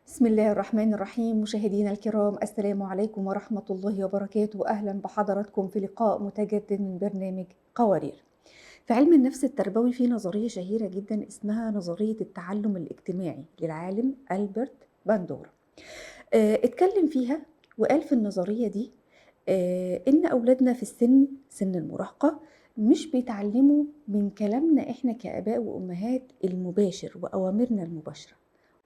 بسم الله الرحمن الرحيم. مشاهدينا الكرام، السلام عليكم ورحمة الله وبركاته. أهلا بحضراتكم في لقاء متجدد من برنامج قوارير. في علم النفس التربوي في نظرية شهيرة جدا اسمها نظرية التعلم الاجتماعي للعالم ألبرت باندورا. اتكلم فيها وقال في النظرية دي إن أولادنا في السن سن المراهقة مش بيتعلموا من كلامنا إحنا كآباء وأمهات المباشر وأوامرنا المباشرة.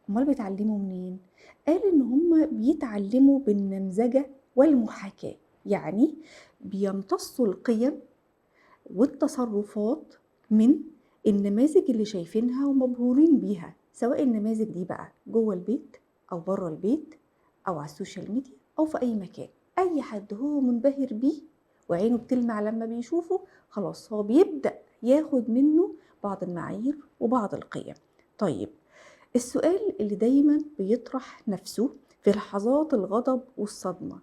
أمال بيتعلموا منين؟ قال إن هم بيتعلموا بالنمذجة والمحاكاة، يعني بيمتصوا القيم والتصرفات من النماذج اللي شايفينها ومبهورين بيها، سواء النماذج دي بقى جوه البيت أو بره البيت أو على ال social media أو في أي مكان. أي حد هو منبهر بيه وعينه بتلمع لما بيشوفه، خلاص هو بيبدأ ياخد منه بعض المعايير وبعض القيم. طيب السؤال اللي دايما بيطرح نفسه في لحظات الغضب والصدمة،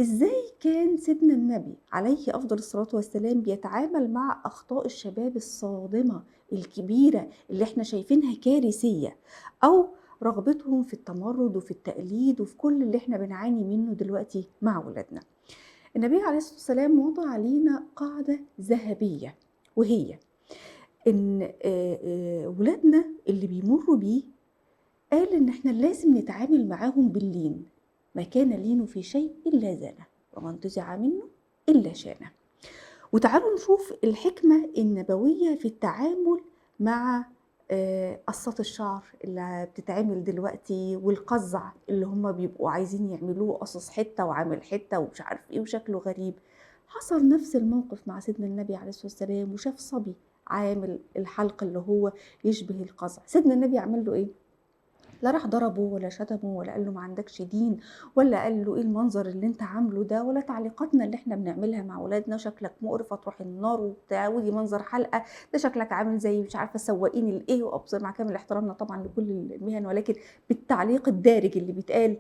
إزاي كان سيدنا النبي عليه أفضل الصلاة والسلام بيتعامل مع أخطاء الشباب الصادمة الكبيرة اللي احنا شايفينها كارثية، أو رغبتهم في التمرد وفي التقليد وفي كل اللي احنا بنعاني منه دلوقتي مع ولادنا؟ النبي عليه الصلاة والسلام وضع علينا قاعدة ذهبية، وهي إن ولادنا اللي بيمروا بيه، قال إن احنا لازم نتعامل معاهم باللين. ما كان لين في شيء إلا زانه، وما انتزع منه إلا شانه. وتعالوا نشوف الحكمة النبوية في التعامل مع قصات الشعر اللي بتتعمل دلوقتي، والقزع اللي هم بيبقوا عايزين يعملوه، قصص حتة وعامل حتة ومش عارف ايه وشكله غريب. حصل نفس الموقف مع سيدنا النبي عليه الصلاة والسلام، وشاف صبي عامل الحلق اللي هو يشبه القزع. سيدنا النبي عمل له ايه؟ لا راح ضربه ولا شتمه ولا قال له ما عندكش دين، ولا قال له ايه المنظر اللي انت عامله ده، ولا تعليقاتنا اللي احنا بنعملها مع ولادنا، شكلك مقرف هتروح النار وبتاع، ودي منظر حلقة، ده شكلك عامل زي مش عارفه السواقين الايه، وابصر، مع كامل احترامنا طبعا لكل المهن، ولكن بالتعليق الدارج اللي بيتقال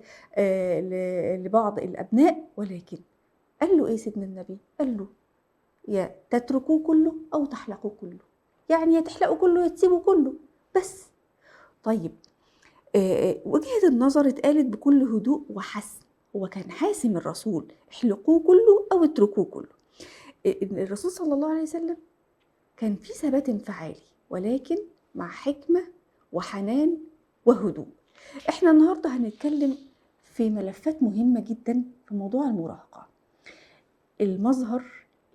لبعض الابناء. ولكن قال له ايه سيدنا النبي؟ قال له يا تتركوه كله او تحلقوه كله، يعني يا تحلقوا كله يا تسيبوا كله بس. طيب وجهة النظر اتقالت بكل هدوء وحسم، هو كان حاسم الرسول، احلقوه كله أو اتركوه كله. الرسول صلى الله عليه وسلم كان في ثبات انفعالي، ولكن مع حكمة وحنان وهدوء. احنا النهاردة هنتكلم في ملفات مهمة جدا في موضوع المراهقة، المظهر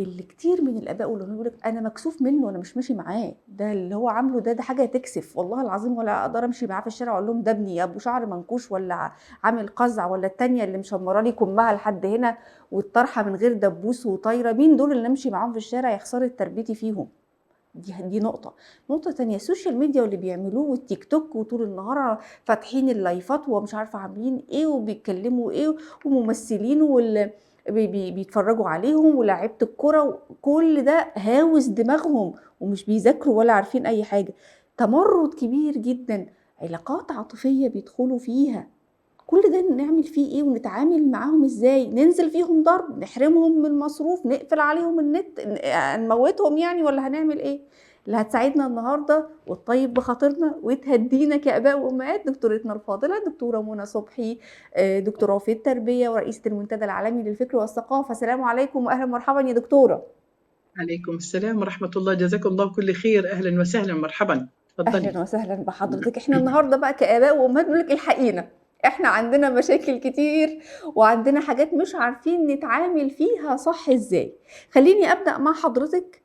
اللي كتير من الاباء والامهات يقول لك انا مكسوف منه، انا مش ماشي معاه، ده اللي هو عامله ده حاجة تكسف والله العظيم، ولا اقدر امشي معاه في الشارع واقول لهم ده ابني يا ابو شعر منكوش ولا عامل قزع، ولا التانية اللي مشمره لي كمها لحد هنا والطرحه من غير دبوس وطايره، مين دول اللي امشي معاهم في الشارع؟ يا خسارة تربيتي فيهم. دي نقطة. نقطة تانية، ال social media واللي بيعملوه والتيك توك، وطول النهار فاتحين اللايفات ومش عارفه عاملين ايه وبيتكلموا ايه، وممثلين واللي بيتفرجوا عليهم، ولاعيبه الكرة، وكل ده هاوس دماغهم ومش بيذاكروا ولا عارفين اي حاجة. تمرد كبير جدا، علاقات عاطفية بيدخلوا فيها، كل ده نعمل فيه ايه ونتعامل معاهم ازاي؟ ننزل فيهم ضرب، نحرمهم من المصروف، نقفل عليهم النت، نموتهم يعني، ولا هنعمل ايه؟ اللي هتساعدنا النهارده وتطيب بخاطرنا وتهدينا كاباء وامهات دكتورتنا الفاضلة دكتورة منى صبحي، دكتوراه في التربية ورئيسه المنتدى العالمي للفكر والثقافة. السلام عليكم واهلا ومرحبا يا دكتورة. عليكم السلام ورحمة الله، جزاكم الله كل خير، اهلا وسهلا، مرحبا. اتفضلي. اهلا وسهلا بحضرتك. احنا النهارده بقى كاباء وامهات بنقول لك الحقينا، احنا عندنا مشاكل كتير وعندنا حاجات مش عارفين نتعامل فيها صح ازاي. خليني ابدا مع حضرتك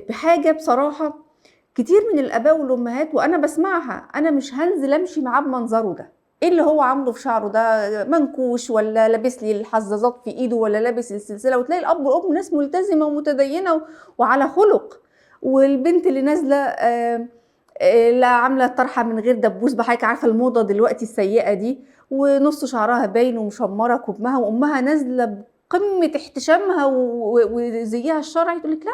بحاجة بصراحة كتير من الاباء والامهات وانا بسمعها، انا مش هنزل امشي معاه بمنظره ده، ايه اللي هو عامله في شعره ده، منكوش ولا لابس لي الحزازات في ايده ولا لابس السلسلة، وتلاقي الاب والام ناس ملتزمة ومتدينه وعلى خلق، والبنت اللي نازله لا عامله الطرحة من غير دبوس بحاجة، عارفه الموضة دلوقتي السيئة دي، ونص شعرها باين ومشمره كمها، وامها نازله بقمة احتشامها وزيها الشرعي، تقول لك لا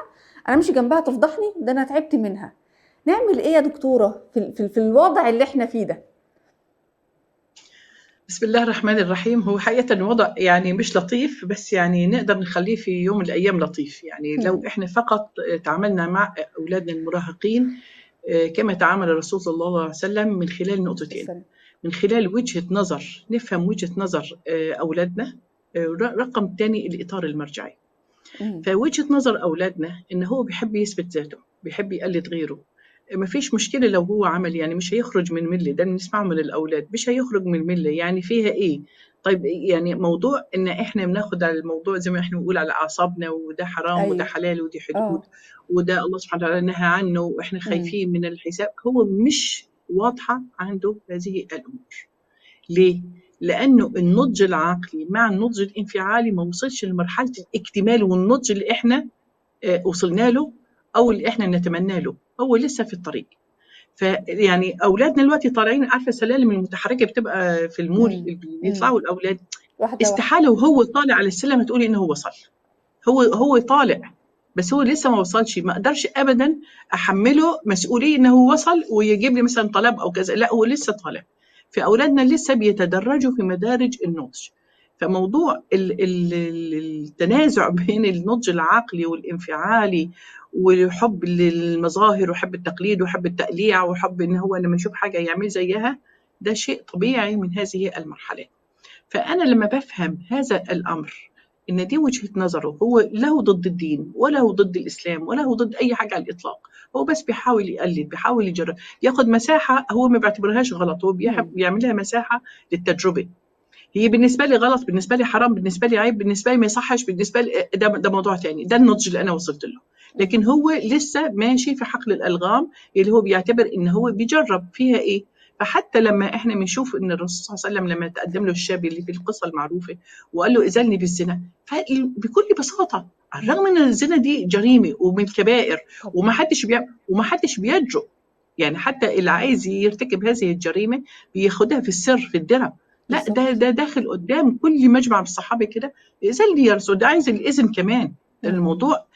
انا امشي جنبها تفضحني، ده انا تعبت منها. نعمل ايه يا دكتورة في الوضع اللي احنا فيه ده؟ بسم الله الرحمن الرحيم. هو حقيقة الوضع يعني مش لطيف، بس يعني نقدر نخليه في يوم من الأيام لطيف. يعني لو إحنا فقط تعاملنا مع أولادنا المراهقين كما تعامل الرسول صلى الله عليه وسلم من خلال نقطتين. من خلال وجهة نظر، نفهم وجهة نظر أولادنا. رقم تاني الإطار المرجعي. فوجهة نظر أولادنا إن هو بيحب يثبت ذاته، بيحب يقلد غيره، ما فيش مشكلة لو هو عمل، يعني مش هيخرج من ملة، ده بنسمعه من الأولاد، مش هيخرج من ملة، يعني فيها إيه؟ طيب يعني موضوع إن إحنا بناخد على الموضوع زي ما إحنا بنقول على أعصابنا، وده حرام وده حلال ودي حدود وده الله سبحانه وتعالى نهى عنه وإحنا خايفين من الحساب، هو مش واضحة عنده هذه الأمور. ليه؟ لأنه النضج العقلي مع النضج الانفعالي ما وصلش لمرحلة الاكتمال والنضج اللي إحنا وصلنا له أو اللي إحنا نتمنى له، هو لسه في الطريق. فيعني أولادنا دلوقتي طالعين، عارفة السلالم المتحركة بتبقى في المول اللي بيطلعوا الأولاد استحالة وهو طالع على السلم تقولي إنه هو وصل، هو طالع بس هو لسه ما وصلش. ما أقدرش أبدا أحمله مسؤولية إنه هو وصل ويجيب لي مثلا طلب أو كذا، لا هو لسه طالع. فأولادنا لسه بيتدرجوا في مدارج النضج. فموضوع التنازع بين النضج العقلي والانفعالي وحب للمظاهر وحب التقليد وحب التقليع وحب إن هو لما يشوف حاجة يعمل زيها، ده شيء طبيعي من هذه المرحلة. فأنا لما بفهم هذا الأمر إن دي وجهة نظره، هو له ضد الدين ولا هو ضد الإسلام ولا هو ضد أي حاجة على الإطلاق، هو بس بيحاول يقلد، بيحاول يجرب، ياخد مساحة هو ما بيعتبرهاش غلط، هو بيعملها مساحة للتجربة. هي بالنسبة لي غلط، بالنسبة لي حرام، بالنسبة لي عيب، بالنسبة لي ما يصحش، بالنسبة لي ده موضوع تاني، ده النضج اللي أنا وصلت له. لكن هو لسه ماشي في حقل الألغام اللي هو بيعتبر إن هو بيجرب فيها إيه. فحتى لما إحنا بنشوف إن الرسول صلى الله عليه وسلم لما تقدم له الشاب اللي في القصة المعروفة وقال له إذلني بالزنا، فبكل بساطة على الرغم إن الزنا دي جريمة ومن الكبائر وما حدش بيجرؤ، يعني حتى اللي عايز يرتكب هذه الجريمة بياخدها في السر في الدرع، لا ده داخل قدام كل مجمع بالصحابة كده، إذلني يا رسول، ده عايز الإذن كمان. الموضوع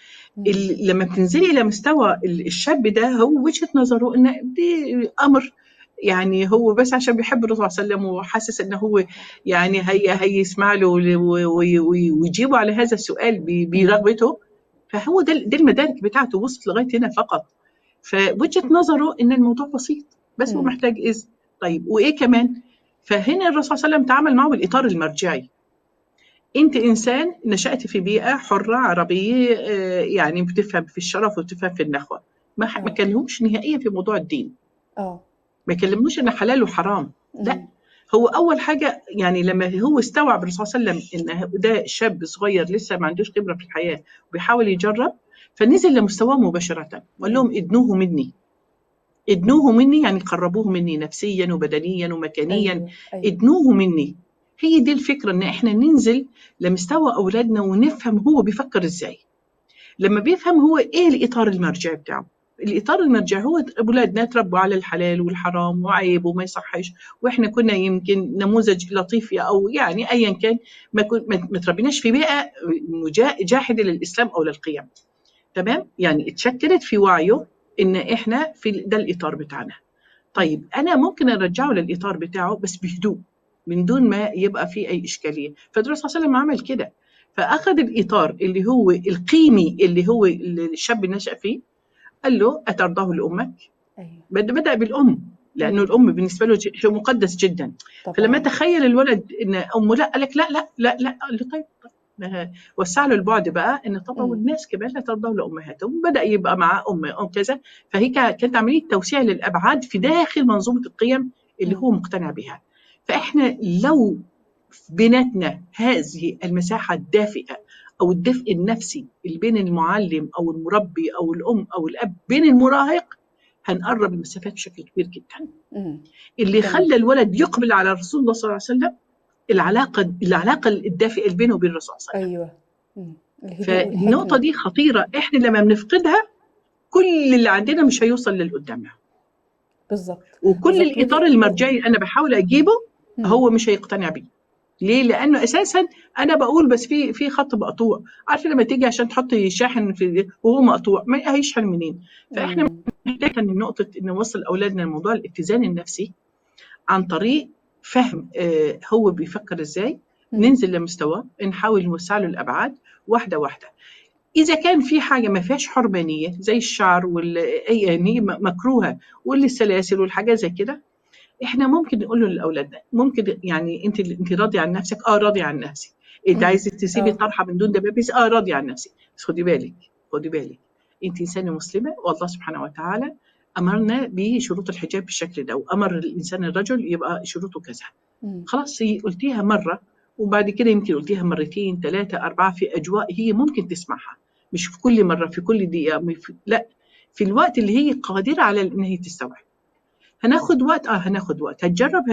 لما بتنزلي إلى مستوى الشاب ده، هو وجهة نظره إن دي أمر، يعني هو بس عشان بيحب الرسول صلى الله عليه وسلم وحاسس إنه هو يعني هيسمع له ويجيبه على هذا السؤال برغبته، فهو ده المدارك بتاعته وصلت لغاية هنا فقط. فوجهة نظره إن الموضوع بسيط، بس هو محتاج إذن. طيب وإيه كمان؟ فهنا الرسول صلى الله عليه وسلم تعامل معه بالإطار المرجعي. أنت إنسان نشأت في بيئة حرة عربية، يعني بتفهم في الشرف وبتفهم في النخوة، ما كلمهمش نهائيا في موضوع الدين، ما كلموش إن حلال وحرام، لا. هو أول حاجة يعني لما هو استوعب الرسول صلى الله عليه وسلم إن ده شاب صغير لسه ما عندوش خبرة في الحياة وبيحاول يجرب، فنزل لمستواه مباشرة وقال لهم ادنوه مني، ادنوه مني، يعني قربوه مني نفسيا وبدنيا ومكانيا. أيوة. ادنوه مني. هي دي الفكرة، إن إحنا ننزل لمستوى أولادنا ونفهم هو بيفكر إزاي. لما بيفهم هو إيه الإطار المرجعي بتاعه، الإطار المرجعي هو أولادنا تربوا على الحلال والحرام وعيب وما يصحش، وإحنا كنا يمكن نموذج لطيف أو يعني أيا كان، ما تربيناش في بيئة جاحدة للإسلام أو للقيم. تمام؟ يعني اتشكلت في وعيه إن إحنا في ده الإطار بتاعنا. طيب أنا ممكن أرجعه للإطار بتاعه بس بهدوء، من دون ما يبقى فيه أي إشكالية. فالرسول صلى الله عليه وسلم عمل كده، فأخذ الإطار اللي هو القيمي اللي هو الشاب نشأ فيه، قال له أترضاه لأمك؟ أيوة. بدأ بالأم، لأنه الأم بالنسبة له شيء مقدس جدا. فلما تخيل الولد إن أمه لا، قال لك لا لا لا لا، قال له طيب، وسع له البعد بقى إن طبعا والناس كمان لا ترضاه لأمهاتهم، بدأ يبقى مع أم أو كذا. فهي كانت عملية توسيع للأبعاد في داخل منظومة القيم اللي هو مقتنع بها. فإحنا لو بيناتنا هذه المساحة الدافئة أو الدفء النفسي اللي بين المعلم أو المربي أو الأم أو الأب بين المراهق، هنقرب المسافات بشكل كبير جدا. اللي خلى الولد يقبل على رسول الله صلى الله عليه وسلم العلاقة الدافئة اللي بينه وبين الرسول صلى الله عليه وسلم. أيوة. فالنقطة دي خطيرة، إحنا لما بنفقدها كل اللي عندنا مش هيوصل للقدامنا. وكل الإطار المرجعي اللي أنا بحاول أجيبه هو مش هيقتنع بيه. ليه؟ لأنه أساساً أنا بقول بس في خط مقطوع، عارفة لما تيجي عشان تحطي شاحن في وهو مقطوع ما هيشحن منين؟ فإحنا محتاجين إن نقطة إن نوصل أولادنا لموضوع الاتزان النفسي عن طريق فهم هو بيفكر إزاي، ننزل لمستواه، نحاول نوسع له الأبعاد واحدة واحدة. إذا كان في حاجة ما فيهاش حرمانية زي الشعر يعني مكروهة والسلاسل والحاجات زي كده، احنا ممكن نقول لاولادنا، ممكن يعني انت راضية عن نفسك؟ راضية عن نفسي. انت عايزه تسيبي الطرحة من دون دبابيس؟ راضية عن نفسي. بس خدي بالك، خدي بالك، انت انسانه مسلمة، والله سبحانه وتعالى امرنا بشروط الحجاب بالشكل ده، وامر الانسان الرجل يبقى شروطه كذا. خلاص هي قلتيها مرة، وبعد كده يمكن قلتيها مرتين، 3، 4 في اجواء هي ممكن تسمعها، مش في كل مرة في كل دقيقة، لا، في الوقت اللي هي قادرة على ان هي تستوعب. هناخد وقت، هناخد وقت، هتجرب،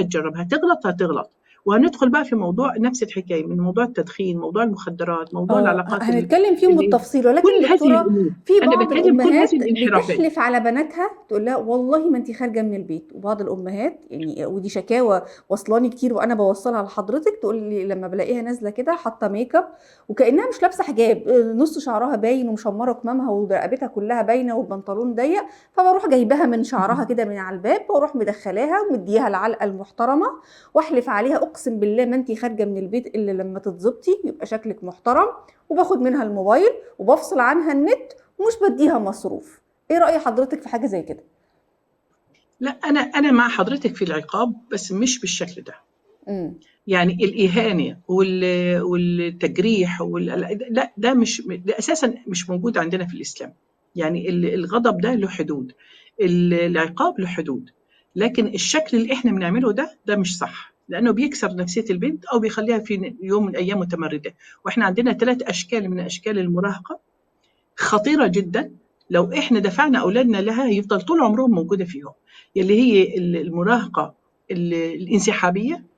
هتغلط، وهندخل بقى في موضوع نفس الحكاية، من موضوع التدخين، موضوع المخدرات، موضوع العلاقات، هنتكلم فيهم بالتفصيل. ولكن دكتورة، في بعض الامهات بتحلف على بناتها تقول لها والله ما انت خارجه من البيت، وبعض الامهات يعني، ودي شكاوى وصلاني كتير وانا بوصلها لحضرتك، تقول لي لما بلاقيها نازله كده حاطه make up وكانها مش لابسه حجاب، نص شعرها باين ومشمره كمامها ورقبتها كلها باينة والبنطلون ضيق، فبروح جايباها من شعرها كده من على الباب، واروح مدخلاها ومديها العلقة المحترمة، واحلف عليها اقسم بالله ما انتي خارجه من البيت الا لما تتظبطي يبقى شكلك محترم، وباخد منها الموبايل وبفصل عنها النت ومش بديها مصروف. ايه رأي حضرتك في حاجة زي كده؟ لا، انا مع حضرتك في العقاب، بس مش بالشكل ده. يعني الاهانة والتجريح لا، ده مش، ده اساسا مش موجود عندنا في الاسلام. يعني الغضب ده له حدود، العقاب له حدود، لكن الشكل اللي احنا بنعمله ده مش صح، لأنه بيكسر نفسية البنت أو بيخليها في يوم من الأيام متمردة. وإحنا عندنا 3 أشكال من أشكال المراهقة خطيرة جدا، لو إحنا دفعنا أولادنا لها يفضل طول عمرهم موجودة فيهم، اللي هي المراهقة الانسحابية،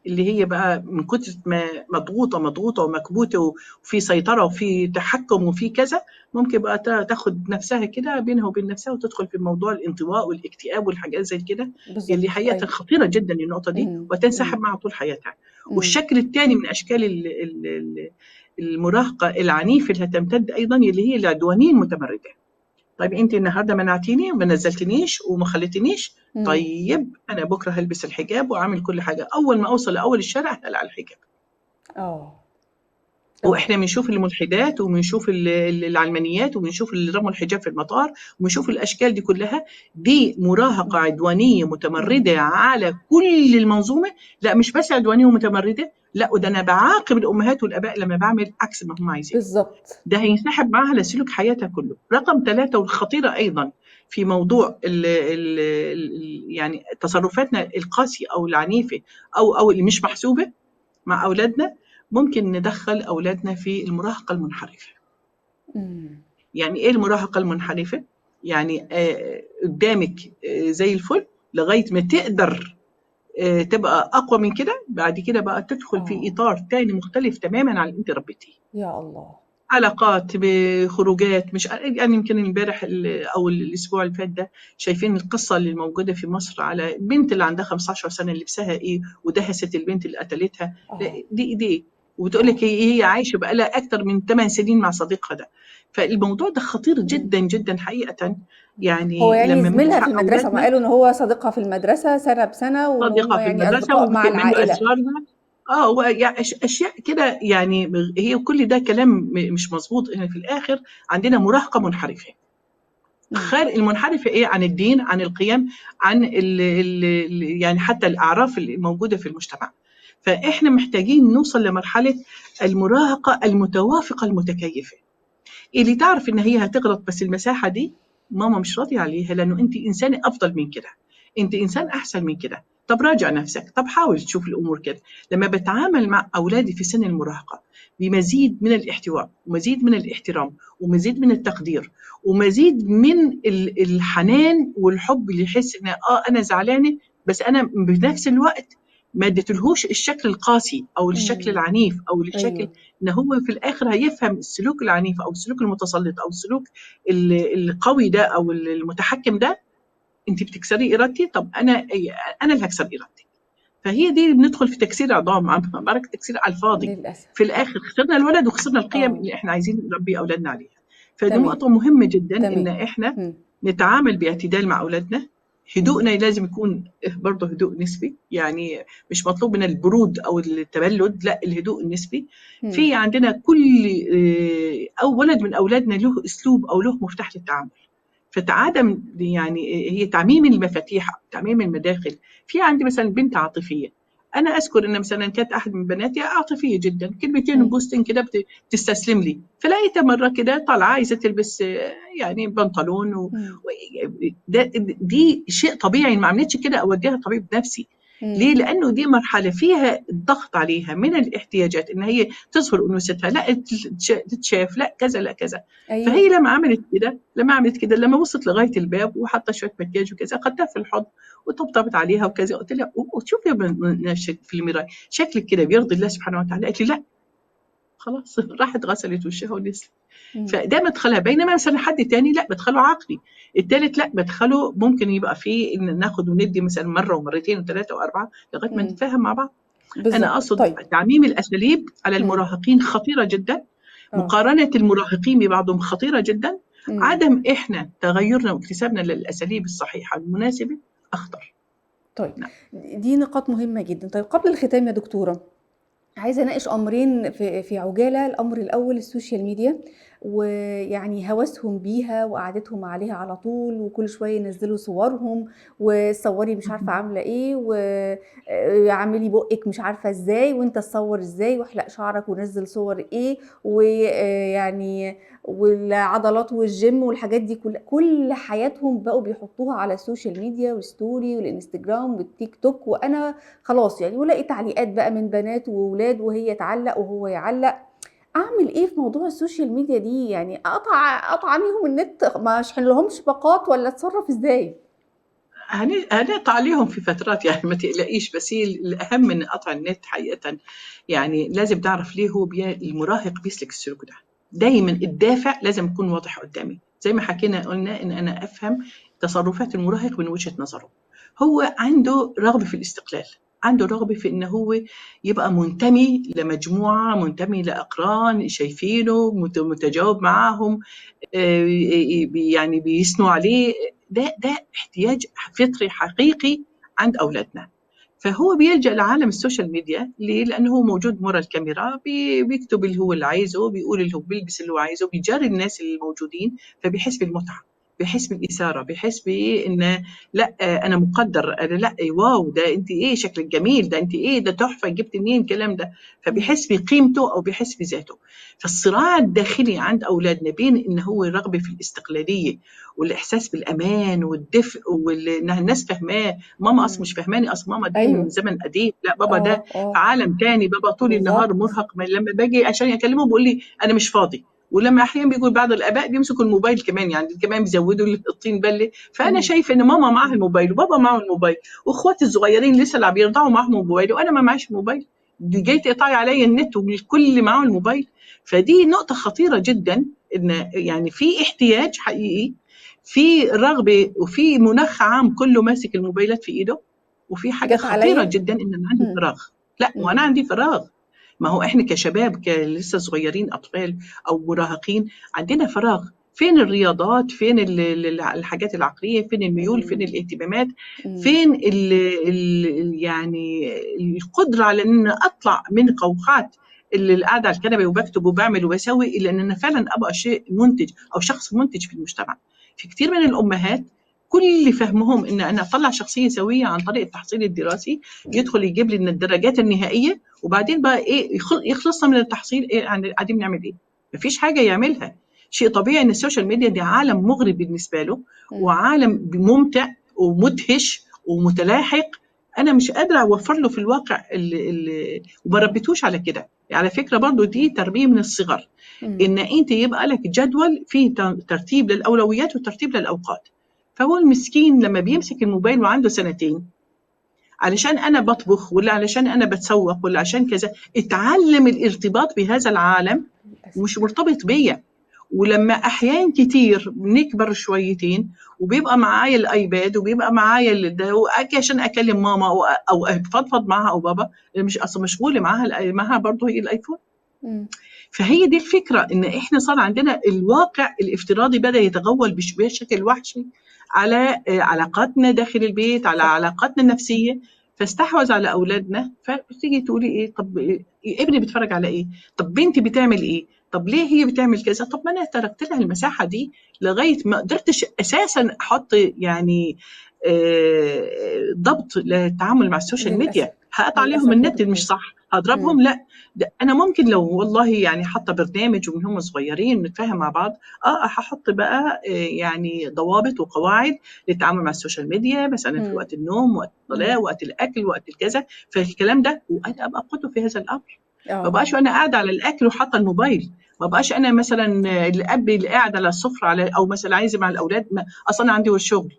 اللي هي بقى من كتر ما مضغوطة ومكبوتة وفي سيطرة وفي تحكم وفي كذا، ممكن بقى تاخد نفسها كده بينها وبين نفسها وتدخل في موضوع الانطواء والاكتئاب والحاجات زي كده، اللي حقيقة خطيرة جدا النقطة دي، وتنسحب معها طول حياتها. والشكل الثاني من أشكال المراهقة العنيفة اللي هتمتد أيضا، اللي هي العدوانية المتمردة. طيب انت النهارده منعتيني وما نزلتنيش وما خليتنيش، طيب انا بكره هلبس الحجاب واعمل كل حاجة، اول ما اوصل لاول الشارع هقلع الحجاب. واحنا بنشوف الملحدات وبنشوف العلمانيات وبنشوف اللي رموا الحجاب في المطار وبنشوف الاشكال دي كلها، دي مراهقة عدوانية متمرده على كل المنظومة. لا مش بس عدوانية ومتمرده، لا، وده انا بعاقب الامهات والاباء لما بعمل عكس ما هم عايزين. بالظبط، ده هينسحب معاها لسلوك حياتها كله. رقم 3 والخطيره ايضا في موضوع ال ال يعني تصرفاتنا القاسية او العنيفة او اللي مش محسوبة مع اولادنا، ممكن ندخل اولادنا في المراهقة المنحرفة. يعني ايه المراهقة المنحرفة؟ يعني قدامك زي الفل لغاية ما تقدر تبقى اقوى من كده، بعد كده بقى تدخل في اطار تاني مختلف تماما عن اللي انت ربيتيه. يا الله، علاقات، بخروجات، مش يعني يمكن امبارح او الاسبوع اللي فات ده شايفين القصة اللي موجودة في مصر على البنت اللي عندها 15 سنة اللي لبسها ايه ودهست البنت اللي قتلتها. دي وبتقول لك هي عايشه بقى لها اكثر من 8 سنين مع صديقها ده. فالموضوع ده خطير جدا جدا حقيقة. يعني هو يعني زميلها في المدرسة، ما قالوا ان هو صديقها في المدرسة سنة بسنة، صديقها في يعني المدرسة مع العائلة يعني اشياء كده، يعني هي كل ده كلام مش مظبوط. ان في الاخر عندنا مراهقة منحرفة. خارج المنحرفة ايه؟ عن الدين، عن القيم، عن ال ال يعني حتى الاعراف اللي موجودة في المجتمع. فاحنا محتاجين نوصل لمرحلة المراهقة المتوافقه المتكيفه، اللي تعرف ان هي هتغلط، بس المساحة دي ماما مش راضية عليها، لانه انت انسانه افضل من كده، انت انسان احسن من كده، طب راجع نفسك، طب حاول تشوف الامور كده. لما بتعامل مع اولادي في سن المراهقة بمزيد من الاحتواء ومزيد من الاحترام ومزيد من التقدير ومزيد من الحنان والحب، اللي يحس ان انا زعلانة، بس انا بنفس الوقت ما اديتلهوش الشكل القاسي او الشكل العنيف او الشكل. ان هو في الاخر هيفهم السلوك العنيف او السلوك المتسلط او السلوك القوي ده او المتحكم ده، انت بتكسري ارادتي، طب انا اللي هكسر ارادتي. فهي دي بندخل في تكسير عظام، معركة تكسير على الفاضي للأسف. في الاخر خسرنا الولد وخسرنا القيم اللي احنا عايزين نربي اولادنا عليها. فدي نقطة مهمة جدا، ان احنا نتعامل باعتدال مع اولادنا. هدوءنا لازم يكون برضه هدوء نسبي، يعني مش مطلوب من البرود او التبلد، لا، الهدوء النسبي. في عندنا كل او ولد من اولادنا له اسلوب او له مفتاح للتعامل. فتعدم يعني هي تعميم المفاتيح، تعميم المداخل. في عندي مثلا بنت عاطفية، انا اذكر ان مثلا كانت احد من بناتي عاطفية جدا، كلمتين وبوستين كده بتستسلم لي، فلقيتها مرة كده طالعه عايزه تلبس يعني بنطلون دي شيء طبيعي، ما عملتش كده اوديها طبيب نفسي. ليه؟ لانه دي مرحلة فيها الضغط عليها من الاحتياجات ان هي تظهر انوثتها، لا تتشاف، لا كذا لا كذا. أيوة. فهي لما عملت كده لما وصلت لغاية الباب وحاطه شوية مكياج وكذا، خدتها في الحضن وطبطبت عليها وكذا، قلت لها وشوفي نفسك في المراية شكلك كده بيرضي الله سبحانه وتعالى؟ قالت لي لا. خلاص راحت غسلت وشها ونزلت. فده مدخلها. بينما مثلا حد تاني لا، مدخله عقلي. الثالث لا، مدخله ممكن يبقى فيه ان ناخد وندي مثلا مرة ومرتين وثلاثة واربعة لغاية ما نتفاهم مع بعض. بالزبط. انا اقصد طيب. تعميم الاساليب على المراهقين خطيرة جدا. مقارنة المراهقين ببعضهم خطيرة جدا. عدم احنا تغيرنا واكتسابنا للاساليب الصحيحة المناسبة اخطر. طيب. نعم. دي نقاط مهمة جدا. طيب قبل الختام يا دكتورة، عايزه اناقش امرين في عجالة. الامر الاول ال social media، ويعني هوسهم بيها وقعدتهم عليها على طول، وكل شوية ينزلوا صورهم، وصوري مش عارفه عامله ايه، وعاملي بقك مش عارفه ازاي، وانت تصور ازاي، واحلق شعرك ونزل صور ايه، ويعني والعضلات والجيم والحاجات دي، كل حياتهم بقوا بيحطوها على ال social media وال story والانستجرام والتيك توك. وانا خلاص يعني، ولاقي تعليقات بقى من بنات وولاد، وهي تعلق وهو يعلق. اعمل ايه في موضوع ال social media دي؟ يعني اقطع عليهم النت، ما اشحن لهمش باقات، ولا اتصرف ازاي؟ هنقطع عليهم في فترات يعني، ما تقلقيش. بس هي الاهم من قطع النت حقيقة، يعني لازم تعرف ليه هو المراهق بيسلك السلوك ده. دايما الدافع لازم يكون واضح قدامي، زي ما حكينا قلنا ان انا افهم تصرفات المراهق من وجهة نظره. هو عنده رغبة في الاستقلال، عنده رغبة في إنه هو يبقى منتمي لمجموعة، منتمي لأقران شايفينه، متجاوب معاهم، يعني بيثنوا عليه. ده احتياج فطري حقيقي عند أولادنا. فهو بيلجأ لعالم ال social media. ليه؟ لأنه هو موجود ورا الكاميرا، بيكتب اللي هو اللي عايزه، بيقول اللي هو، بيلبس اللي هو عايزه، بيجاري الناس الموجودين، فبيحس بالمتعة، بيحس بالإثارة، بيحس بإن لا أنا مقدر، أنا لا wow ده أنت إيه شكلك جميل، ده أنت إيه ده تحفة، جبت منين الكلام ده؟ فبيحس بقيمته أو بيحس بذاته. فالصراع الداخلي عند أولادنا بين إن هو رغبة في الاستقلالية والإحساس بالأمان والدفء، وإن الناس فاهماه، ماما أصلا مش فاهماني، أصلا ماما دي من زمن قديم، لا بابا ده في عالم تاني، بابا طول النهار مرهق، لما باجي عشان أكلمه بيقول لي أنا مش فاضي. ولما احيانا بيقول بعض الاباء بيمسكوا الموبايل كمان، يعني كمان بيزودوا الطين بله. فانا شايفه ان ماما معاها الموبايل وبابا معه الموبايل واخواتي الصغيرين لسه اللي بيرضعوا معاهم الموبايل، وانا ما معيش الموبايل، دي جاي تقطعي عليا النت والكل معاه الموبايل. فدي نقطة خطيرة جدا، ان يعني في احتياج حقيقي، في رغبة، وفي مناخ عام كله ماسك الموبايلات في ايده، وفي حاجة خطيرة جدا ان انا عندي فراغ. لا وانا عندي فراغ. ما هو احنا كشباب لسه صغيرين، اطفال او مراهقين، عندنا فراغ. فين الرياضات؟ فين الحاجات العقلية؟ فين الميول؟ فين الاهتمامات؟ فين ال يعني القدرة على ان اطلع من قوقعه اللي قاعدة على الكنبة وبكتب وبعمل وبسوي، الى ان انا فعلا ابقى شيء منتج او شخص منتج في المجتمع. في كثير من الامهات كل فهمهم ان انا اطلع شخصية سويه عن طريق التحصيل الدراسي، يدخل يجيب لي الدرجات النهائية، وبعدين بقى ايه يخلصنا من التحصيل، ايه قاعدين بنعمل ايه؟ مفيش حاجة يعملها. شيء طبيعي ان ال social media دي عالم مغري بالنسبة له، وعالم ممتع ومدهش ومتلاحق. انا مش قادرة اوفر له في الواقع اللي وما ربيتوش على كده. على فكرة برضو دي تربيه من الصغر، ان انت يبقى لك جدول فيه ترتيب للاولويات وترتيب للاوقات. فهو المسكين لما بيمسك الموبايل وعنده 2 سنين، علشان أنا بطبخ ولا علشان أنا بتسوق ولا عشان كذا، اتعلم الارتباط بهذا العالم ومش مرتبط بيا. ولما أحيان كتير بنكبر شويتين وبيبقى معايا الآيباد وبيبقى معايا ده، وأجي عشان أكلم ماما أو أفضفض معاها أو بابا، مش أصلا مشغولة معاها برضه هي الآيفون. فهي دي الفكرة، إن إحنا صار عندنا الواقع الافتراضي بدأ يتغول بشكل وحشي على علاقاتنا داخل البيت، على علاقاتنا النفسية، فاستحوذ على أولادنا. فتيجي تقولي إيه؟ طب ابني بيتفرج على إيه؟ طب بنتي بتعمل إيه؟ طب ليه هي بتعمل كذا؟ طب ما أنا تركت لها المساحة دي لغاية ما قدرتش أساسًا أحط يعني ضبط للتعامل مع ال social للأسف، ميديا، هاقطع عليهم للأسف يا النت مش دكتورة. صح، هاضربهم لأ، ده أنا ممكن لو والله يعني حاطة برنامج ومن هم صغيرين نتفاهم مع بعض، هاحط بقى يعني ضوابط وقواعد للتعامل مع ال social media، مثلًا في وقت النوم، وقت الصلاة، وقت الأكل، وقت الكذا، فالكلام ده وأنا أبقى قدوة في هذا الأمر. ما بقاش وأنا قاعدة على الأكل وحاطة الموبايل، ما بقاش أنا مثلًا الأب اللي قاعد على السفرة على أو مثلًا عايزة مع الأولاد، ما أصل أنا عندي شغل،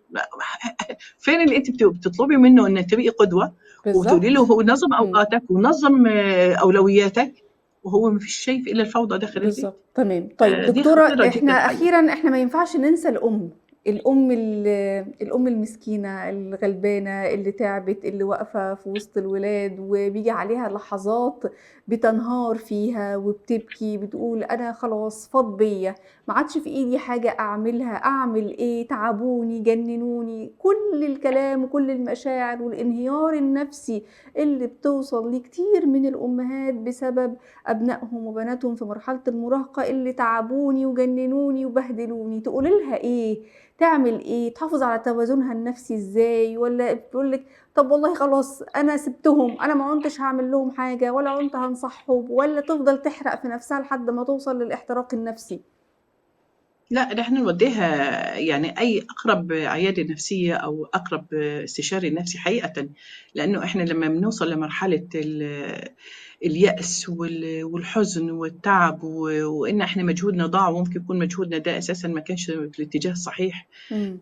فين اللي أنتِ بتطلبي منه إن تبقي قدوة وتقولي له هو نظم أوقاتك ونظم أولوياتك، وهو ما فيش شايف إلا الفوضى داخل البيت. بالظبط، تمام. طيب دي دكتورة، خطيرة جداً إحنا الحقيقة. أخيراً ما ينفعش ننسى الأم، الأم المسكينة الغلبانة اللي تعبت، اللي واقفة في وسط الولاد وبيجي عليها لحظات بتنهار فيها وبتبكي، بتقول أنا خلاص فاض بيا، ما عادش في إيدي حاجة أعملها، أعمل إيه، تعبوني، جننوني، كل الكلام وكل المشاعر والانهيار النفسي اللي بتوصل ليه كتير من الأمهات بسبب أبنائهم وبناتهم في مرحلة المراهقة اللي تعبوني وجننوني وبهدلوني. تقولي لها إيه؟ تعمل إيه؟ تحافظ على توازنها النفسي إزاي؟ ولا بتقول لك طب والله خلاص أنا سبتهم، أنا ما عنتش هعمل لهم حاجة ولا عنت هنصحهم، ولا تفضل تحرق في نفسها لحد ما توصل للاحتراق النفسي؟ لا، ده احنا نوديها يعني أي أقرب عيادة نفسية أو أقرب استشاري نفسي حقيقة، لأنه احنا لما بنوصل لمرحلة اليأس والحزن والتعب وإن احنا مجهودنا ضاع، وممكن يكون مجهودنا ده أساساً ما كانش في الاتجاه الصحيح.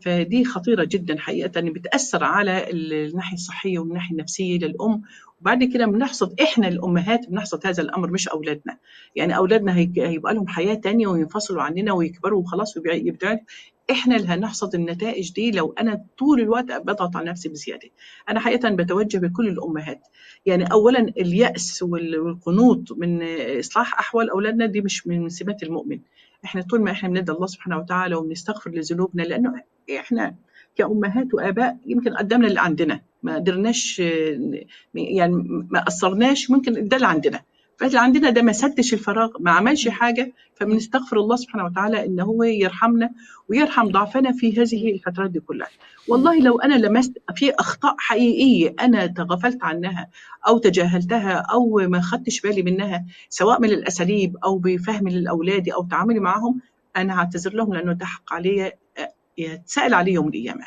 فدي خطيرة جداً حقيقة، بتأثر على الناحية الصحية والناحية النفسية للأم. وبعد كده بنحصد إحنا الأمهات، بنحصد هذا الأمر مش أولادنا. يعني أولادنا هيبقى لهم حياة تانية وينفصلوا عننا ويكبروا وخلاص ويبتعدوا. إحنا اللي هنحصد النتائج دي لو أنا طول الوقت بضغط على نفسي بزيادة. أنا حقيقة بتوجه بكل الأمهات، يعني أولاً اليأس والقنوط من إصلاح أحوال أولادنا دي مش من سمات المؤمن. إحنا طول ما إحنا بندعي الله سبحانه وتعالى وبنستغفر لذنوبنا، لأنه إحنا كأمهات وآباء يمكن قدمنا اللي عندنا، ما قدرناش، يعني ما قصرناش، ممكن ده اللي عندنا، فاللي عندنا ده ما سدش الفراغ، ما عملش حاجة. فبنستغفر الله سبحانه وتعالى إن هو يرحمنا ويرحم ضعفنا في هذه الفترات دي كلها. والله لو أنا لمست في أخطاء حقيقية أنا تغافلت عنها أو تجاهلتها أو ما خدتش بالي منها، سواء من الأساليب أو بفهمي للأولاد أو تعاملي معهم، أنا هعتذر لهم، لأنه ده حق عليا يتسأل عليه يوم القيامة.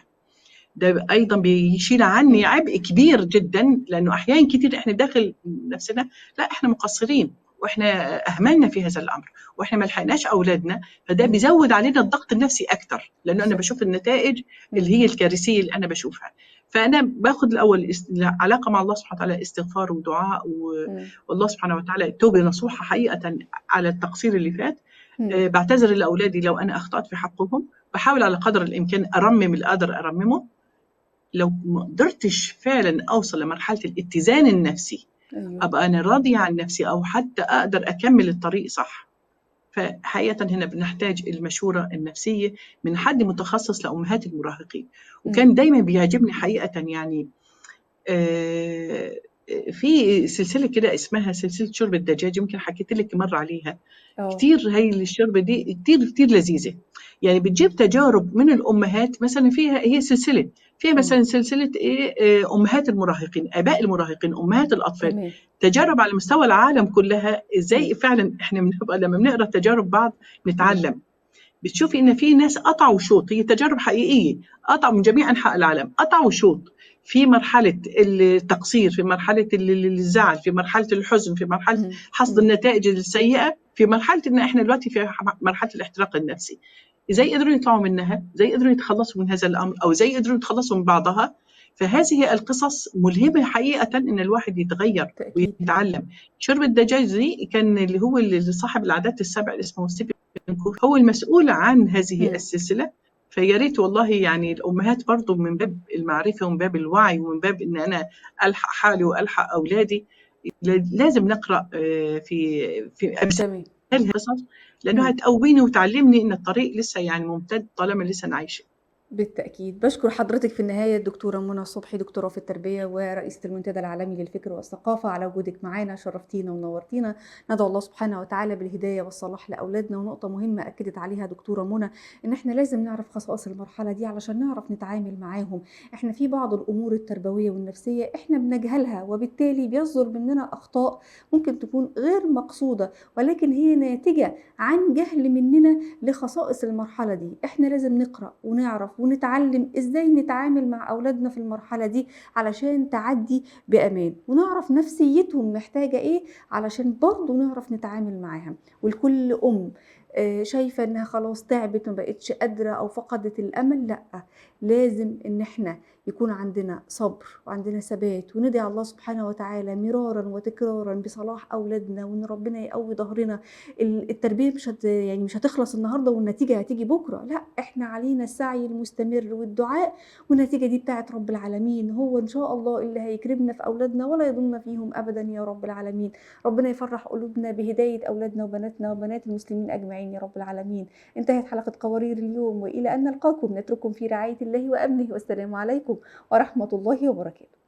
ده أيضا بيشيل عني عبء كبير جدا، لأنه أحيانا كتير إحنا داخل نفسنا لا إحنا مقصرين وإحنا أهملنا في هذا الأمر وإحنا ما لحقناش أولادنا، فده بيزود علينا الضغط النفسي أكتر، لأنه أنا بشوف النتائج اللي هي الكارثية اللي أنا بشوفها. فأنا باخد الأول علاقة مع الله سبحانه وتعالى، استغفار ودعاء والله سبحانه وتعالى توبة نصوحة حقيقة على التقصير اللي فات. بعتذر لأولادي لو أنا أخطأت في حقهم، بحاول على قدر الإمكان أرمم اللي أقدر أرممه. لو ما قدرتش فعلاً أوصل لمرحلة الاتزان النفسي، أبقى أنا راضية عن نفسي أو حتى أقدر أكمل الطريق صح، فحقيقة هنا بنحتاج المشورة النفسية من حد متخصص لأمهات المراهقين. وكان دايماً بيعجبني حقيقة في سلسلة كده اسمها سلسلة شرب الدجاج، يمكن حكيت لك مرة عليها. كتير هاي الشربة دي كتير كتير لذيذة، يعني بتجيب تجارب من الأمهات مثلاً، فيها هي سلسلة فيها مثلاً سلسلة إيه، أمهات المراهقين، آباء المراهقين، أمهات الأطفال، تجارب على مستوى العالم كلها. إزاي فعلاً إحنا بنبقى لما بنقرأ تجارب بعض نتعلم. بتشوفي إن في ناس قطعوا شوط، هي تجارب حقيقية، قطعوا من جميع أنحاء العالم، قطعوا شوط في مرحلة التقصير، في مرحلة الزعل، في مرحلة الحزن، في مرحلة حصد النتائج السيئة، في مرحلة إن إحنا دلوقتي في مرحلة الاحتراق النفسي. إزاي قدروا يطلعوا منها؟ إزاي قدروا يتخلصوا من هذا الأمر؟ أو إزاي قدروا يتخلصوا من بعضها؟ فهذه القصص ملهمة حقيقة إن الواحد يتغير ويتعلم. شرب الدجاج دي كان اللي هو اللي صاحب العادات السبع اللي اسمه ستيفن كوفي هو المسؤول عن هذه السلسلة. فيا ريت والله الأمهات برضو من باب المعرفة ومن باب الوعي ومن باب إن أنا ألحق حالي وألحق أولادي، لازم نقرأ في أمثال القصص، لأنه هتقويني وتعلمني إن الطريق لسه ممتد طالما لسه أنا عايشة. بالتأكيد. بشكر حضرتك في النهاية الدكتورة منى صبحي، دكتورة في التربية ورئيسة المنتدى العالمي للفكر والثقافة، على وجودك معانا، شرفتينا ونورتينا. ندعو الله سبحانه وتعالى بالهداية والصلاح لأولادنا. ونقطة مهمة أكدت عليها دكتورة منى، إن إحنا لازم نعرف خصائص المرحلة دي علشان نعرف نتعامل معاهم. إحنا في بعض الأمور التربوية والنفسية إحنا بنجهلها، وبالتالي بيصدر مننا أخطاء ممكن تكون غير مقصودة، ولكن هي ناتجة عن جهل مننا لخصائص المرحلة دي. إحنا لازم نقرأ ونعرف ونتعلم إزاي نتعامل مع أولادنا في المرحلة دي علشان تعدي بأمان، ونعرف نفسيتهم محتاجة إيه علشان برضو نعرف نتعامل معاها. والكل أم شايفة إنها خلاص تعبت ما بقتش قادرة أو فقدت الأمل، لأ، لازم إن إحنا يكون عندنا صبر وعندنا ثبات، وندعي الله سبحانه وتعالى مرارا وتكرارا بصلاح أولادنا، وإن ربنا يقوي ظهرنا. التربية مش هتخلص النهاردة والنتيجة هتيجي بكرة، لا، إحنا علينا السعي المستمر والدعاء، والنتيجة دي بتاعت رب العالمين، هو إن شاء الله اللي هيكرمنا في أولادنا ولا يضلنا فيهم أبدا يا رب العالمين. ربنا يفرح قلوبنا بهداية أولادنا وبناتنا وبنات المسلمين أجمعين يا رب العالمين. انتهت حلقة قوارير اليوم، وإلى أن نلقاكم نترككم في رعاية الله وأمنه، والسلام عليكم ورحمة الله وبركاته.